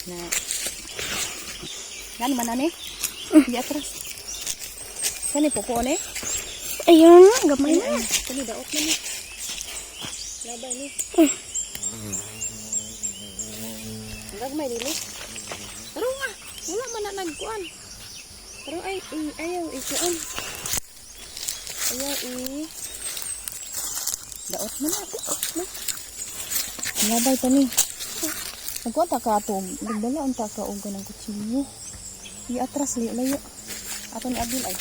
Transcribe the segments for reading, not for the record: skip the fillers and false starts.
Na. Yan man ani. Di atras. Kani po ni? Ayun, gamay na. Ay, kani daot man ni. Labay ni. Gagmay dili. Pero nga, wala man na nagkuan. Pero ay, ayaw ikuan. Ayaw i. Daot man na, daot man. Labay ta ni. Nagkuan ta ka ato, nagdala unta ka og kanang kutsilyo. I-atras layo layo. Ato ni Abil ay.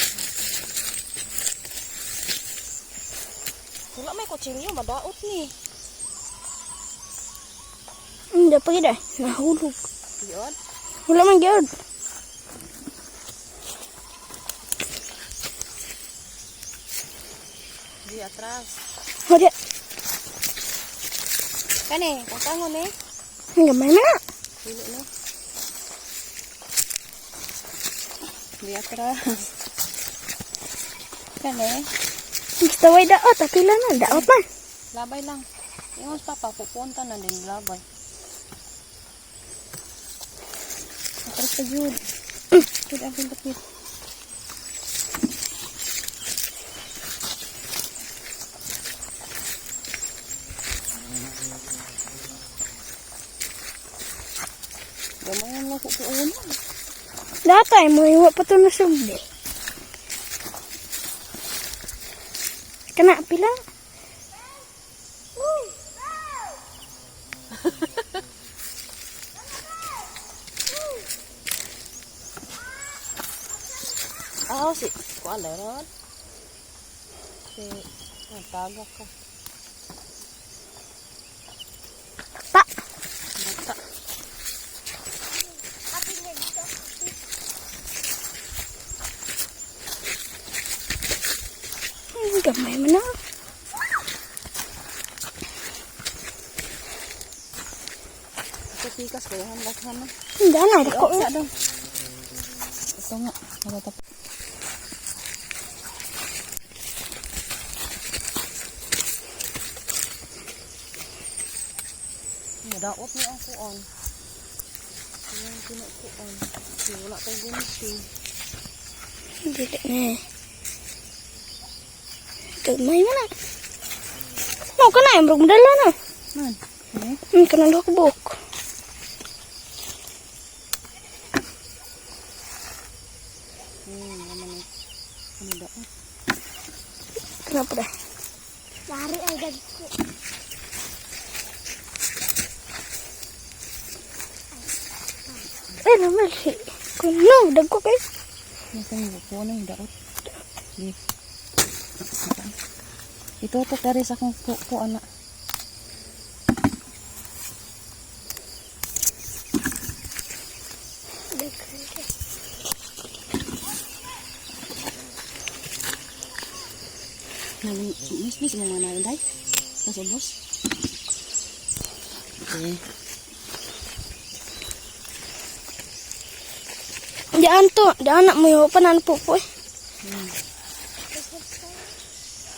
Wala may kutsilyo, madaot ni. Hindi pa gid ay. Nahulog. Yun. Wala man gyud. Di atras. Wala. Kani, tangtangon eh. Gamay man na. Dili no. Di atras. Kani, Basta way daot, apila na. Daot man. Labay lang. Ingon sa papa, pupunta na din labay. Atras pa jud. Jud ang pindot. Gamayan lang ko puon. Datay mo iwa pa to na sugdi. Kana apila. Ah, si kuan ron. Si tagak ka. Pa. Bata. Gamay man na. Ito pikas kayo han na. Hindi na, dako. Sa daw. Ito nga, natatap. Nadaot ni ang kuon. Yung kinukuon. Kasi wala tayong gunting. Dili na. Gamay man na. No, kana yung brog dala na. Man, eh? Kana duha ka buok. Naman eh. Ano daot? Kana pa dah. Lari ay dagko. Ay, naman si. Kuno, dagko kay. Nasa yung kuon na yung daot. Di. Itutok dari sa akong kuan na. Miss mo nga na day. Tapos ubos. Okay. Diyan to, diyan na mo yung panan po po eh.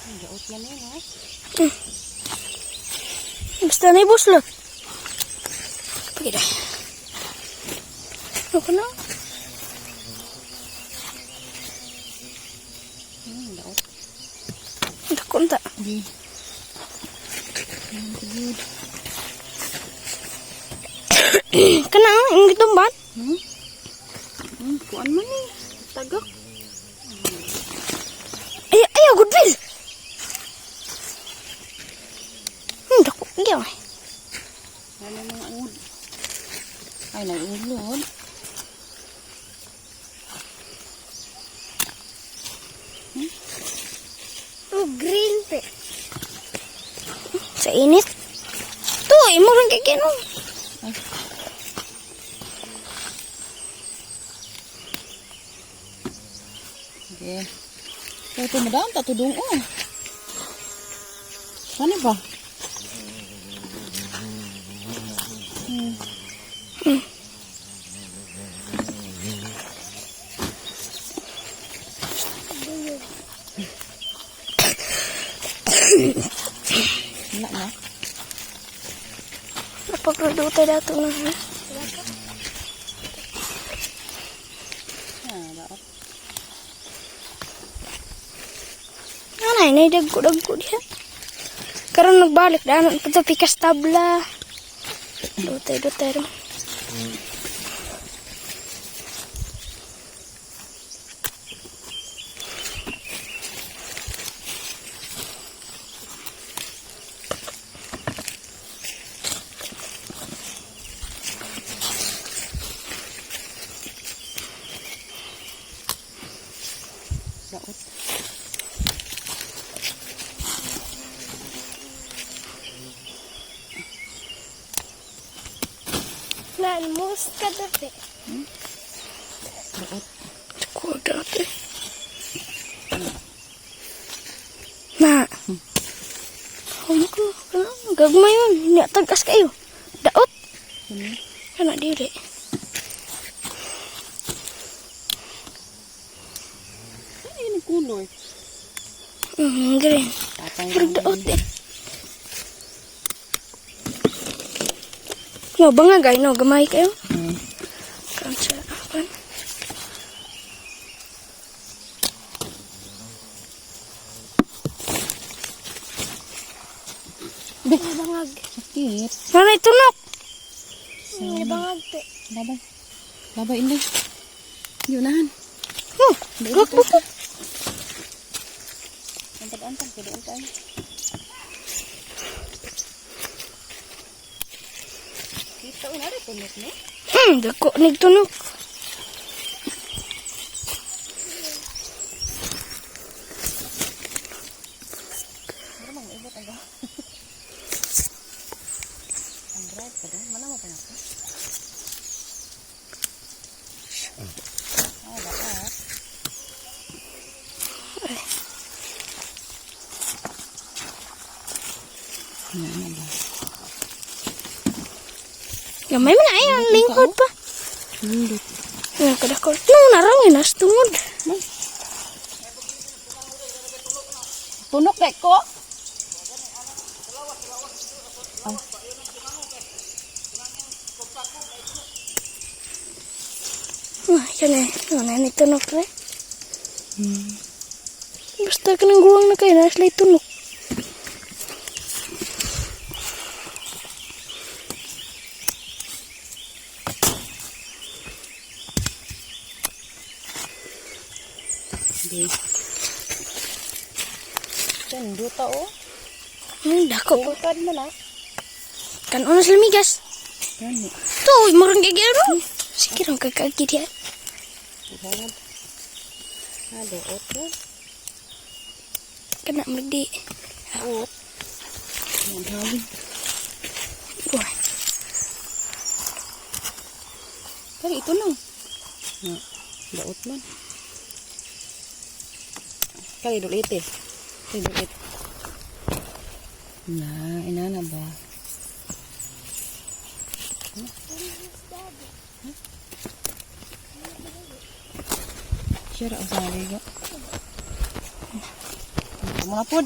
Ay, daot yan eh, no? Basta na ibus lang. Pagkita. Ano ko na? Daot. Dako ta. Di. Good. Kana ang yung gitumban. Kuan man eh. Tagak. Ay, ay, goodwill. Dako gyud. Ano mga ud. Ay, nag-ulod. Oh, green pe. Sa init. To, imo rin kay kino. Ay. Okay. Ito madam, tatudong oh. Ano ba? Wala na. Napagluto dato na. Anay, nay dagko-dagko diha. Karon nagbalik daan pa to pikas tabla. Dutay dutay ro. Daot. Nalmus ka dapat. Daot. Dagko daot eh. Na. Humo ko. Gagmay man. Nya tagas kayo. Daot. Kini. Kana dili. Ano yun ang color? Green. Tatay. Murag daot eh. No, bangag ay no, gamay kayo. Kansa, kan. Bangag. Sakit. Nanay, tunok! May bangag te. Labay. Labay, inday. Yunahan. Oh, gak buko. Antag-antag. Pwede tayo. Kita na rin tunok, no? Dako nagtunok. Pero mang ibot ang Ang drive ka doon. Manama pa na ako. Ah, dapat. Ano ba? Gamay man ay ang lingkod pa. Nindot. Nga kadako. No, narang nas tungod. Tunok kay ko. Ah, yan eh. No, nanay tunok re. Basta ka nang guwang na kayo, nas lay tunok. Hindi. Sanduta oh. Dako po. Bukad mo na. Kanon nas lamigas. Gani. To, murang gigero. Sige rong kagkagi diya. Bangad. Ah, doot ko. Kana magdi. Doot. Ang hawin. Buhay. Pero ito lang. Nga, daot man. Kali dulit eh. Kali dulit. Na, inana ba? Huh? Huh? Siya ra ang sa ligo. Mga pod.